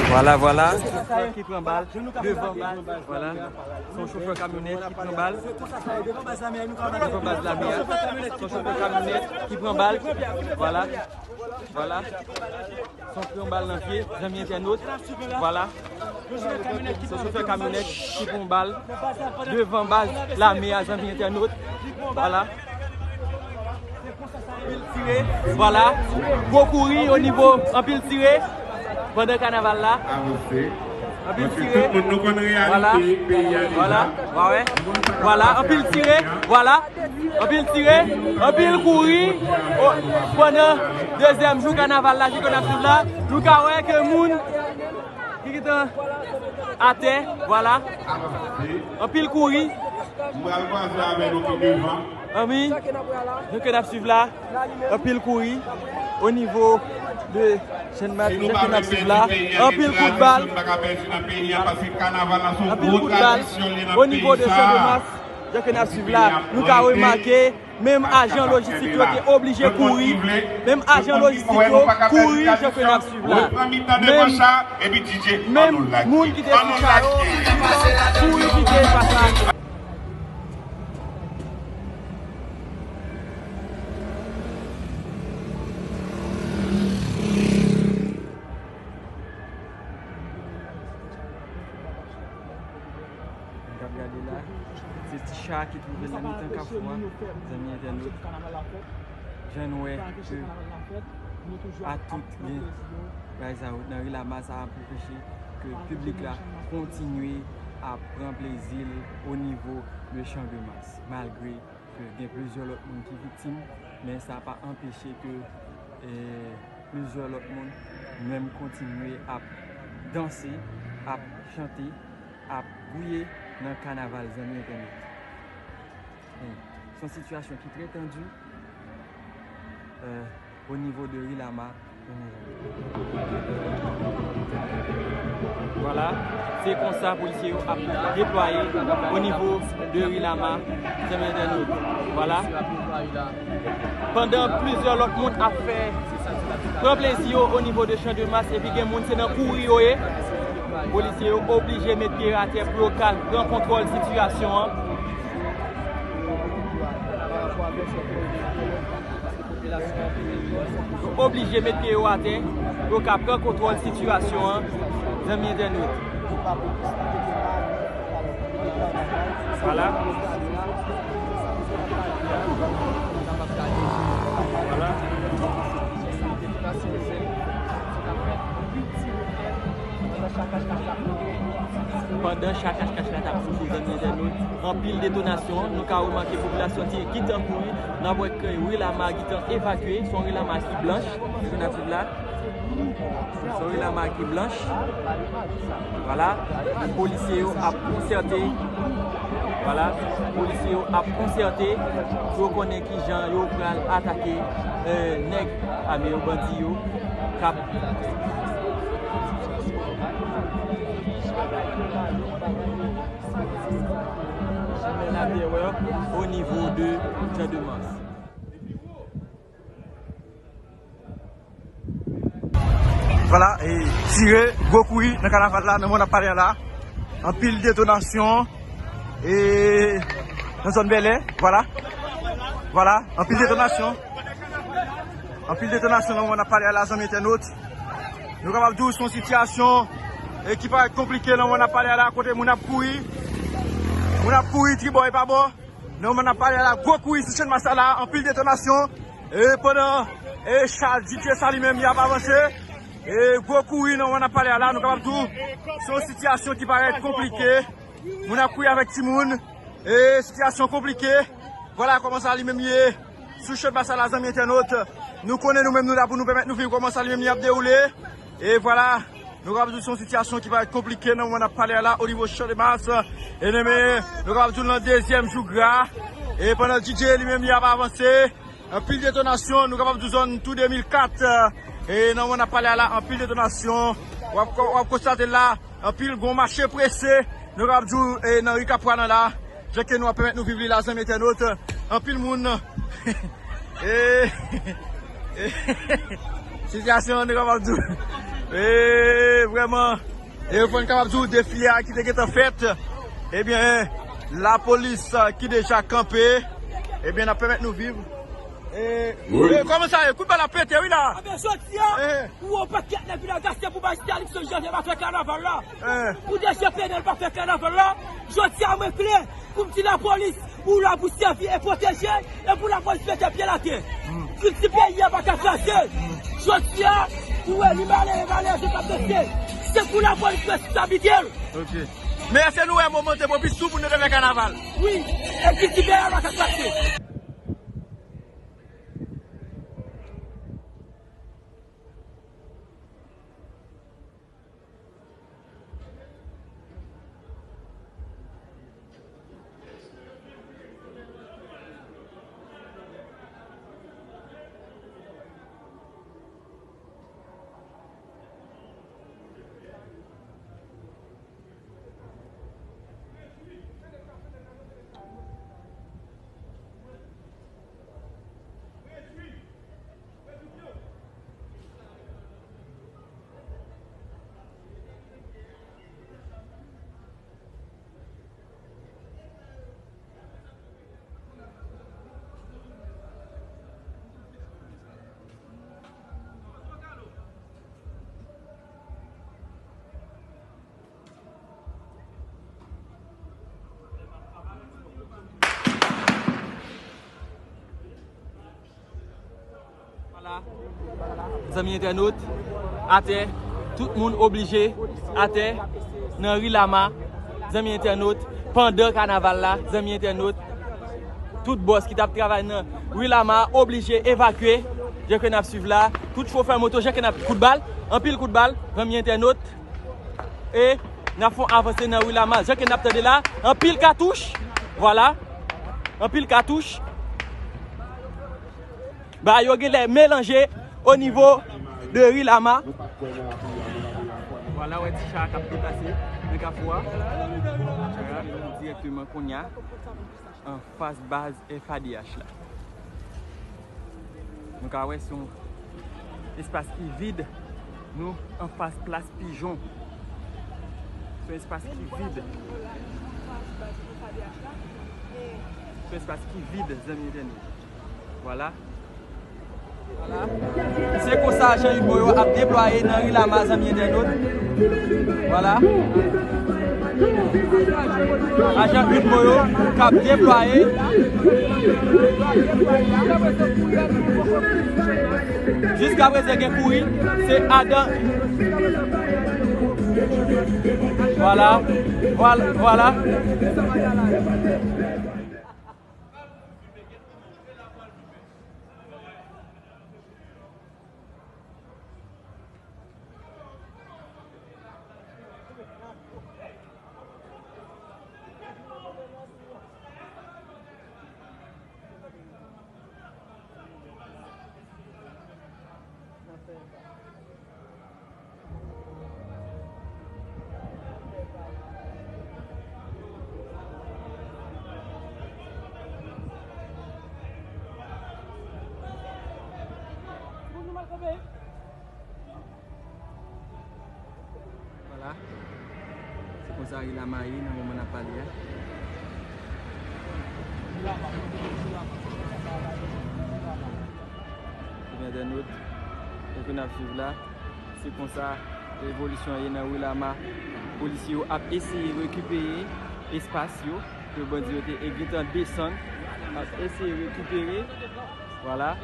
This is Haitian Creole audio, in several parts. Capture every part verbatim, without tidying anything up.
Vwala, vwala. Ki pran bal devan baz. Vwala. Se yon chofè kamyonèt ki pran bal. Devan baz lame a. Se yon chofè kamyonèt ki pran bal. Vwala. Vwala. Se yon pran bal nan pye, zanmi entènot. Vwala. Se yon chofè kamyonèt ki pran bal devan baz lame a, zanmi entènot. Vwala. Anpil tire. Vwala. Gwo kouri o nivo, anpil tire pandan kanaval la. Avanse. Anpil tire. Tout moun, nou konn reyalite peyi a deja. Vwala. Vwala. Anpil tire. Vwala. Anpil tire. Anpil kouri. O, pandan dezyèm jou kanaval la, jan ke n ap swiv la, nou ka wè ke moun ki gentan atè, vwala. Anpil kouri. M pral kwaze avè nou pi devan. Anmi, jan ke n ap swiv la, anpil kouri o nivo de Channmas, jan ke n ap swiv la. Anpil kout bal. Anpil kout bal o nivo de Channmas, jan ke n ap swiv la. Nou ka remake, menm ajan lojistik yo te oblije kouri. Menm ajan lojistik yo kouri, jan ke n ap swiv la. Menm, menm moun ki te sou cha yo, yo kouri kite espas la. N ap gade la, se ti cha ki twouve l nan mitan kafou a, zanmi entènot. Jan n wè ke a tout gen bagay sa yo nan ri Lama, sa ap anpeche ke piblik la kontinye ap pran plezi l o nivo de Channmas, malgre ke gen plizyè lòt moun ki viktim, men sa pa anpeche ke, eh, plizyè lòt moun menm kontinye ap danse, ap chante, ap gouye nan kanaval, zanmi entènot. Eh, se yon sitiyasyon ki trè tandi, eh, o nivo de ri Lama. Vwala, se konsa polisye yo ap deplwaye o nivo de ri Lama, zanmi entènot. Vwala. Pandan plizyè lòt moun ap fè, pran plezi yo o nivo de Channmas, epi gen moun se nan kouri yo ye. Polisye yo oblije met pye yo atè pou yo ka pran kontwòl sitiyasyon an. Yo oblije met pye yo atè pou yo ka pran kontwòl sitiyasyon an, zanmi entènot. Vwala. Vwala. Pandan cha kachkach la t ap moute, zanmi entènot, anpil detonasyon, nou ka remake popilasyon ki gentan kouri, n ap wè ke ri Lama gentan evakye, se yon ri Lama ki blanch, jan n ap swiv la. Se yon ri Lama ki blanch. Vwala, polisye yo ap konsète. Vwala, polisye yo ap konsète pou yo konnen kijan yo pral atake, eh, nèg ame yo, bandi yo, k ap simen laterè o nivo de Channmas. Vwala, e tire, gwo kouri nan kanaval la, nan moman n ap pale a la. Anpil detonasyon, e nan zòn Bèlè, vwala. Vwala, anpil detonasyon. Anpil detonasyon nan moman n ap pale a la, zanmi entènot. Nou kapab di w se yon sitiyasyon, e ki parèt konplike nan moman n ap pale a la, kote moun ap kouri. Moun ap kouri tribò e pa bò. Nan moman n ap pale a la, gwo kouri sou Channmas la, anpil detonasyon. E pandan, e cha Didye sa li menm, y ap avanse. E gwo kouri nan moman n ap pale a la, nou kapab di w se yon sitiyasyon ki parèt konplike. Moun ap kouri avèk timoun. E sitiyasyon konplike. Vwala kòman sa li menm ye sou Channmas la, zanmi entènot. Nou konnen nou menm nou la pou nou pèmèt nou viv kòman sa li menm li ap dewoule. E vwala, nou kapab di w se yon sitiyasyon ki parèt konplike nan moman n ap pale a la o nivo Channmas. E nou menm, nou kapab di w nan dezyèm jou gra. E pandan Didye li menm li ap avanse. Anpil detonasyon, nou kapab di w zòn tou de mil kat. E nan moman n ap pale a la, anpil detonasyon. W ap, w ap konstate la, anpil gwo mache prese. Nou kapab di w, e nan ri Kapwa nan la. Jan ke nou ap pèmèt nou viv li la, zanmi entènot. Anpil moun. E, e, sitiyasyon an, nou kapab di w. E, E vrèman, e fò n kapab di w defile a ki te gentan fèt. Ebyen, lapolis, a, ki deja kanpe, ebyen, n ap pèmèt nou viv. E, e kòman sa ye? Kout bal ap pete, wi, la. Anben, jodi a, eh, pou yon pakèt nèg vin agase pou majistra Alixon Janvier pa fè kanaval la. Eh. Pou D G P N L pa fè kanaval la. Jodi a, mwen klè pou m di lapolis, ou la pou sèvi e pwoteje, e pou lapolis mete pye l atè. Kilti peyi a pa ka kraze. Jodi a, ou wè li malere, malere, se pa pete. Se pou lapolis responsablite l. Ok. Men èske nou wè moman te pwopis tou pou nou te fè kanaval? Wi, e kilti peyi a pa ka kraze. Vwala. Zanmi entènot, atè, tout moun oblije atè nan ri Lama, zanmi entènot, pandan kanaval la, zanmi entènot, tout bòs ki t ap travay nan ri Lama oblije evakye, jan ke n ap swiv la, tout chofè moto, jan ke n ap, kout bal, anpil kout bal, zanmi entènot. E n ap fè yon avanse nan ri Lama. Jan ke n ap tande la, anpil katouch. Vwala. Anpil katouch. Bagay yo genlè melanje o nivo de ri Lama. Vwala, wè ti cha k ap deplase nan kafou a. Vwala, nou dirèkteman kounye a anfas baz F A D H la. Nou ka wè se yon espas ki vid. Nou anfas plas Pijon. Se yon espas ki vid. Se yon espas ki vid, zanmi entènot. Vwala. Se konsa ajan UDMO yo ap deplwaye nan ri Lama, zanmi entènot. Vwala. Ajan UDMO yo k ap deplwaye. Jiskaprezan gen kouri, se adan. Vwala, vwala, vwala. Vwala. Se konsa ri Lama ye nan moman n ap pale a. Ebyen, entènot, jan ke n ap swiv la, se konsa evolisyon an ye nan ri Lama. Polisye yo ap eseye rekipere espas yo ke bandi yo te gentan desann, ap eseye rekipere. Vwala.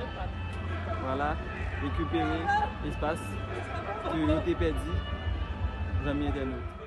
Vwala. Rekipere espas ke yo te pèdi, zanmi entènot.